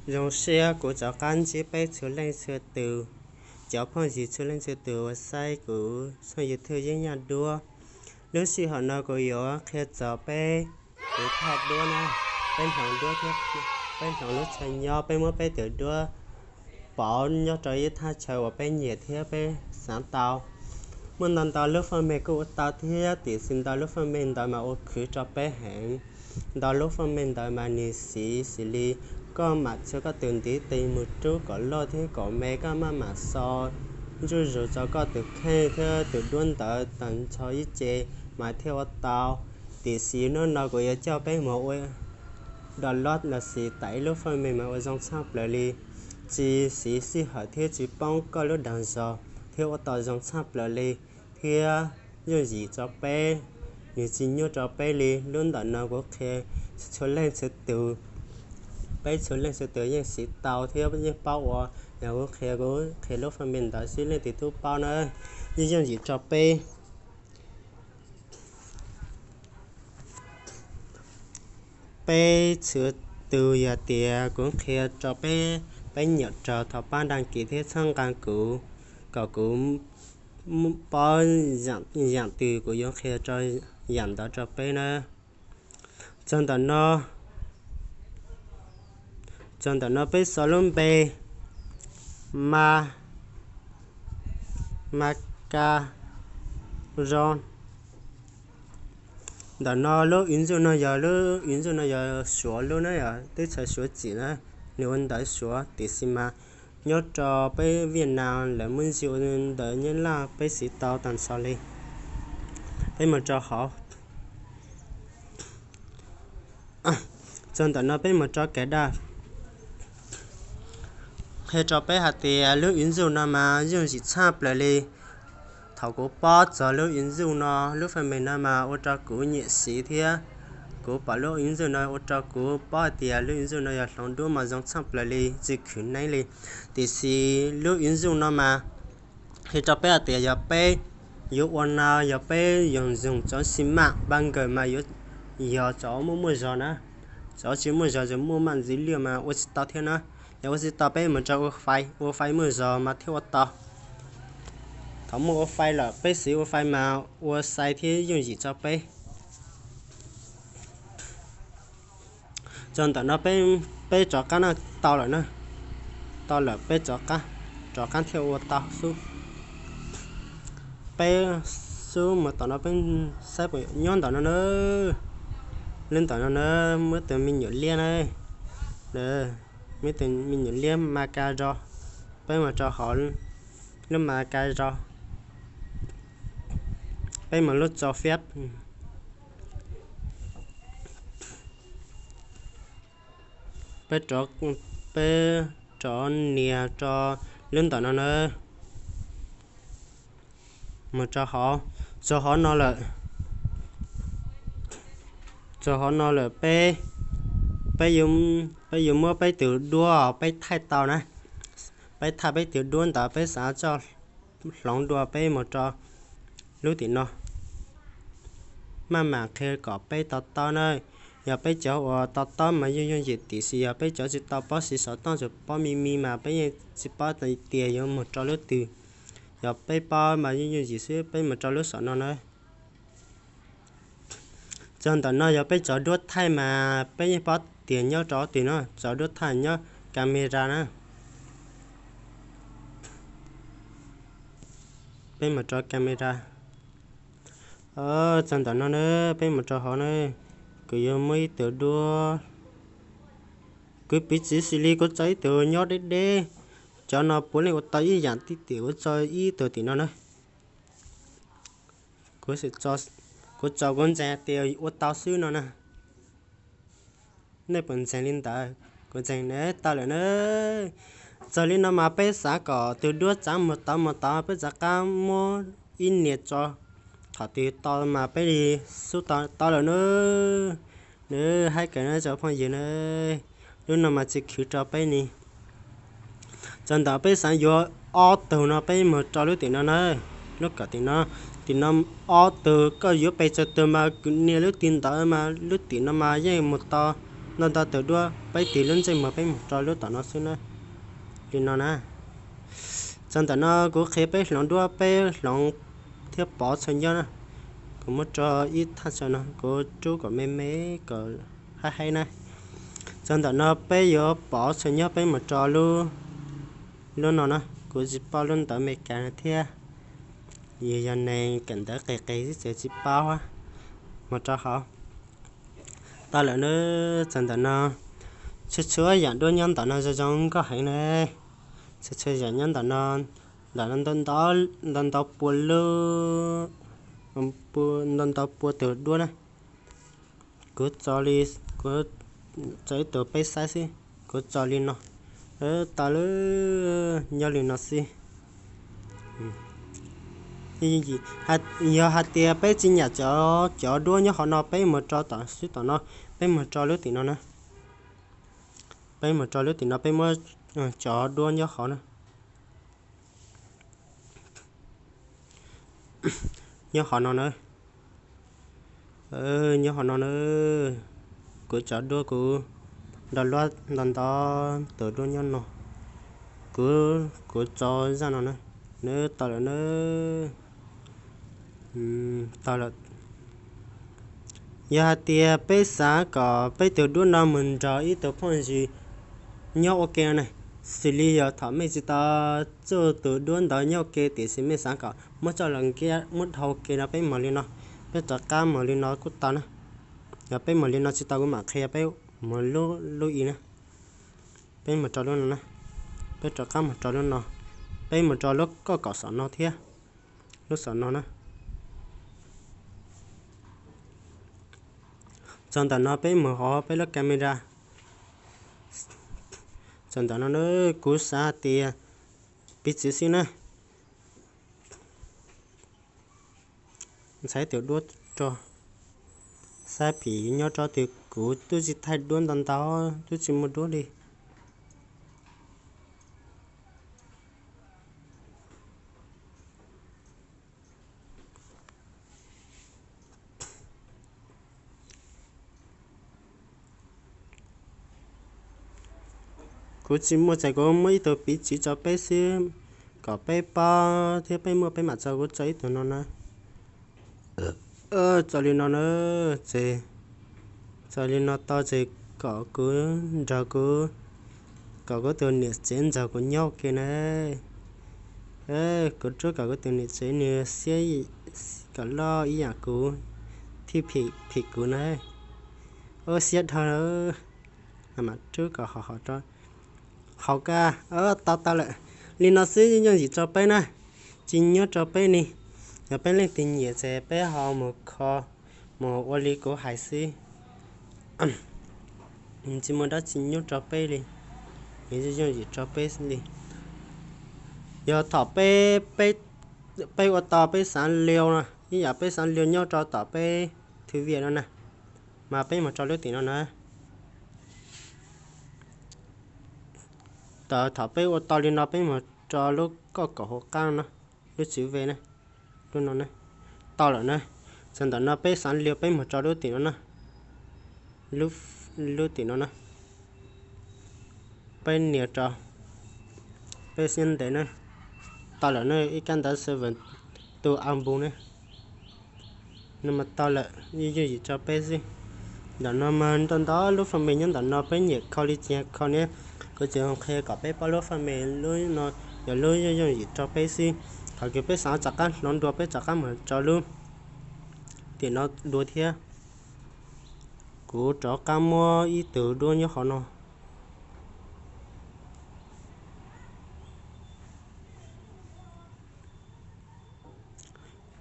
Zoo siab kuv rov qab ntsib peb txhua leej txhua tus, cov phooj ywg txhua leej txhua tus uas saib kuv tshooj YouTube Yeeb Yaj Duab. Lub sij hawm no kuv yuav qhia txog peb tus thaj duab na, peb hloov duab thiab peb hloov lub chaw nyob, peb muab peb tus duab pauv nyob rau ib thaj chaw uas peb nyiam thiab peb xav tau. Muaj ntau ntau lub faj mej kuj ua tau thiab, tiam sis ntau lub faj mej ntawd mas ua khwv rau peb heev. Ntau lub faj mej ntawd mas nws siv xws li koj mam txhua koj tus ntiv tes mus rub kom loj thiab kom me, koj maj mam so zuj zus rau koj tus kheej thiab tus duab ntawd tag nrho ib ce mas thiaj ua tau. Tiam sis hnub no kuv yuav coj peb mus ua download lossis tải ib lub faj mej mas ua zoo tshaj plaws li, tsis siv sij hawm thiab tsis poob koj lub dag zog thiab ua tau zoo tshaj plaws li thiab yooj yim rau peb, nws tsis nyuaj rau peb li. Lub ntawm no kuv qhia txhua leej txhua tus, peb txhua leej txhua tus yeej siv tau thiab yeej paub ua. Yog kuv qhia, kuv qhia lub faj mej ntawd xwb, leej twg twb paub na, yeej yooj yim rau peb. Peb txhua tus yog tias kuv qhia rau peb, peb nyuam raug thov pab đăng ký thiab txhawb nqa kuv, kom kuv paub yam twg kuv yuav qhia rau yam ntawd rau peb na. Txog ntawm no, txog ntawm no peb sau lub npe ma, ma ka ro. Ntawm no lub ứng dụng no yog lub ứng dụng no yog Suav lub na, yog teb chaws Suav tsim na, nws ua ntawv Suav, tiam sis mas nyob rau peb Việt Nam lawv muab ntxiv ua ntawv Nyab Laj, peb siv tau tag nrho li. Peb mus rau hauv, txog ntawm no peb mus rau cài đặt. Qhia rau peb hais tias lub ứng dụng no mas yooj yim tshaj plaws li. Thaum kuv paub txog lub ứng dụng no, lub faj mej no mas ua rau kuv nyiam siv thiab kuv pom lub ứng dụng no ua rau kuv paub hais tias lub ứng dụng no yog hloov duab mas zoo tshaj plaws li, tsis khwv neeb li. Tiam sis lub ứng dụng no mas qhia rau peb hais tias yog peb yuav ua no, yog peb yuav dùng cov sim mạng ba G mas yuav yog cov muaj muaj zog na, cov tsis muaj zog, yog muaj mạng dữ liệu mas ua tsis tau thiab na. Yog ua tsis tau peb mus rau ua fai, ua fai muaj zog mas thiaj ua tau. Thaum muaj ua fai lawm peb siv ua fai mas ua sai thiab yooj yim rau peb. Txog ntawm no peb rov qab na, tau lawm na, tau lawm peb rov qab, rov qab thiaj ua tau xwb. Peb xub mus tom no peb saib puas nyob ntawm no na. Lub ntawm no na, muaj tus me nyuam liab na, muaj tus me nyuam liab ma ka ro. Peb mus rau hauv lub ma ka ro, peb mus lub tso fiab. Peb rov, peb rov nias rau lub ntawm no na. Mus rau hauv, txog hauv no lawm, txog hauv no lawm peb, peb yuav muab peb tus duab peb thaij tau na. Peb thaij peb tus duab ntawd peb xav coj hloov dua peb mus rau lub tim no. Maj mam qhia kom peb to taub na. Yog peb cov uas to taub mas yeej yooj yim, tiam sis yog peb cov tsis tau paub siv xov tooj, tsuas paub me me mas peb yeej tsis paub tias yuav mus rau lub twg. Yog peb paub mas yeej yooj yim xwb, peb mus rau lub saum no na. Txog ntawm no yog peb cov duab thaij mas peb yeej paub tias nyob rau twg no, cov duab thaij nyob camera na. Peb mus rau camera. Txog ntawm no na, peb mus rau hauv na. Kuv yuav muab ib tug duab, kuv piv txwv xws li kuv tso ib tug nyob deb deb. Cov no puav leej ua tau ib yam, tib tim kuv tso ib tug tim no na. Kuv, kuv tso kuv ntseeg tias ua tau xwb no na. Nej puas ntseeg li ntawd? Kuv ntseeg na, tau lawm na. Txog li no mas peb xav kom tus duab txav mus tod mus tod, peb rov qab muab ib nias tso. Thaum twg tau mas peb li xub tau, tau lawm na. Nws haib kawg na cov phooj ywg na. Lub no mas tsis khwv rau peb ni. Txog ntawm peb xav yuav ob tug no peb mus rau lub tim no na. Lub kom tim no, tim no ob tug koj yuav pes tsawg tug mas kwv nias lub tim ntawd mas lub tim no mas yeej mus tau ntau ntau tus duab, peb tig lub ntsej muag peb mus rau lub tom no xwb na. Li no na. Txog ntawm no kuv qhia peb hloov duab, peb hloov thiab pov txhua nyob na. Kuv muab tso ib thaj chaw no, kuv rub kom me me kom haib haib na. Txog ntawm no peb yuav pov txhua nyob, peb mus rau lub, lub no na, kuv tsis paub lub ntawv Amelikas no thiab. Yus yog neeg kawm ntawv qis qis xwb ces tsis paub. Mus rau hauv. Tau lawm na. Txog ntawm no, txhua txhua yam duab nyob ntawm no zoo zoo nkauj heev na. Txhua txhua yam nyob ntawm no, ntawm no ntau ntau pua lub, ntau ntau pua tus duab na. Kuv tso li, kuv tso ib tug peb saib xwb, kuv tso li no. Tau lawm, nyob li no xwb. Yog hais tias peb tsis nyiam cov, cov duab nyob hauv no, peb mus rau tom xwb tom no, peb mus rau lub tim no na. Peb mus rau lub tim no, peb muab cov duab nyob hauv na. Nyob hauv no na. Nyob hauv no na. Kuv cov duab kuv nrog luag ntau ntau tus duab nyob no. Kuv, kuv tso zaj no na. Nws tau lawm na. Tau lawm. Yog hais tias peb xav kom peb tus duab no mus nrog ib tug phooj ywg nyob ua ke no na, xws li yog thaum mej tsis tau txuj tus duab ntawd nyob ua ke tiam sis mej xav kom muab coj los nkiab muab dhau ua ke no, peb mus li no, peb rov qab mus li no kuj tau na. Yog peb mus li no tsis tau kuv mam qhia peb mus lub, lub i na. Peb mus rau lub no na. Peb rov qab mus rau lub no. Peb mus rau lub kauj kaum saum no thiab. Lub saum no na. Txog ntawm no peb mus hauv peb lub camera. Txog ntawm no na, kuv xav hais tias piv txwv xwb na. Ntxhais tus duab rau, xab phim nyob rau twg kuv twb tsis thaij duab ntau ntau, twb tsis muaj duab li. Kuv tsis muaj ces kuv muab ib tug piv txwv rau peb xwb, kom peb paub thiab peb muaj peb mam tso. Kuv tso ib tug no na. Tso li no na, ces tso li no tau ces kom kuv nrog kuv, kom kuv tus niam tsev nrog kuv nyob ua ke na. Kuv rub kom kuv tus niam tsev nws siab kom loj ib yam kuv, thiaj phim kuv na. Ua siab dhau. Mam rub kom haum haum rau, haum kawg. Tau tau lawm. Li no xwb yooj yim rau peb na, tsis nyuaj rau peb li. Yog peb leej twg nyiam ces peb ho mus kho, mus ua li kuv hais xwb. Tsis muaj dab tsi nyuaj rau peb li, yooj yim rau peb li. Yog thaum peb, peb ua tau peb xav liu no, ib yam peb xav liu nyob rau tom peb thwv viam no na, mas peb mus rau lub tim no na. Thaum peb ua tau li no peb mus rau lub kauj kaum hauv qab no, lub tswv ve na, lub no na. Tau lawm na. Txog ntawm no peb xav liu peb mus rau lub tim no na, lub tim no na. Peb nias rau, peb siab ntev na. Tau lawm na, ib kab ntawv seven to album na. No mas tau lawm, yooj yim rau peb xwb. Ntawm no mas ntau ntau lub faj mem nyob ntawm no, peb nyiam kho li cas kho na. Kuv tsuas qhia kom peb paub lub faj mem lub no yog lub yooj yooj yim rau peb xwb. Thaum kws peb xav rov qab hloov dua peb rov qab mus rau lub tim no dua thiab. Kuv rov qab muab ib tug duab nyob hauv no.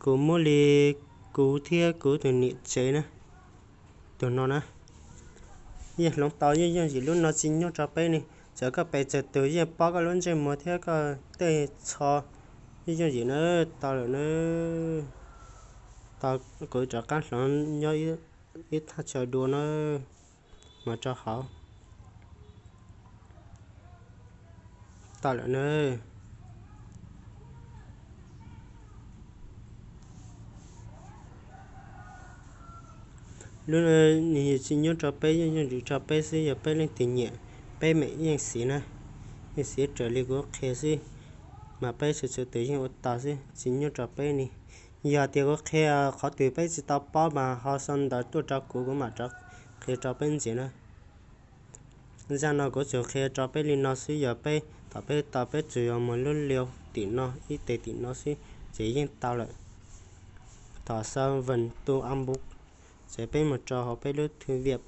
Kuv muab li kuv thiab kuv tus niam tsev na, tus no na. Yeej hloov tau yooj yooj yim, lub no tsis nyuaj rau peb ne. Txawm koj pes tsawg tus yeej paub koj lub ntsej muag thiab koj tej txho, yooj yooj yim na. Tau lawm na. Tau, kuv rov qab hloov nyob ib thaj chaw dua na, mus rau hauv. Tau lawm na. Lub no nws tsis nyuaj rau peb, yeej yooj yim rau peb xwb, yog peb leej twg nyiam peb mam yeej siv na. Yeej siv raws li kuv qhia xwb, mas peb txhua txhua tus yeej ua tau xwb, tsis nyuaj rau peb ne. Yog tias kuv qhia qhov twg peb tsis tau paub mas ho sau ntawv tuaj rau kuv, kuv mam rov qhia rau peb ntxiv na. Zaj no kuv tsuas qhia rau peb li no xwb, yog peb thaum peb tau peb tsuas yog mus lub liu tim no ib teg tim no xwb ces yeej tau lawm. Thaum sau vần tu âm bục ces peb mus rau hauv peb lub thư viện.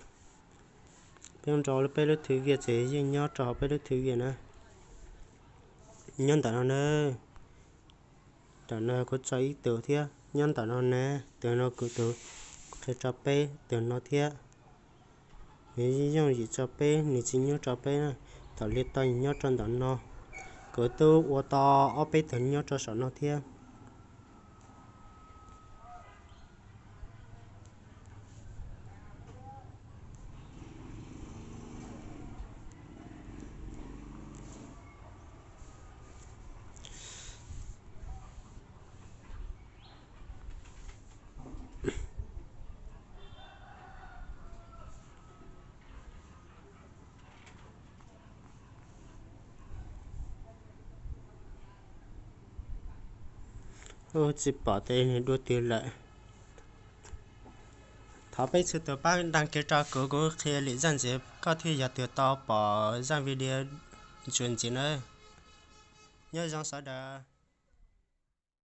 Peb mus rau peb lub thư viện ces yeej nyob rau hauv peb lub thư viện na. Nyob ntawm no na. Ntawm no kuv tso ib tug thiab nyob ntawm no na. Tus no kuv tus, kuv qhia rau peb tus no thiab. Nws yooj yim rau peb, nws tsis nyuaj rau peb na. Thaum li tau nyob rau ntawm no, kuv twb ua tau ob peb tug nyob rau saum no thiab. Ub, tsis pom tias nws dua twg lawm. Thov peb txhua tus pab đăng ký rau kuv, kuv qhia lwm zaj ntxiv koj thiaj yog tus tau pom zaj video ntsuas ntxiv na. Nyob zoo sawv daws.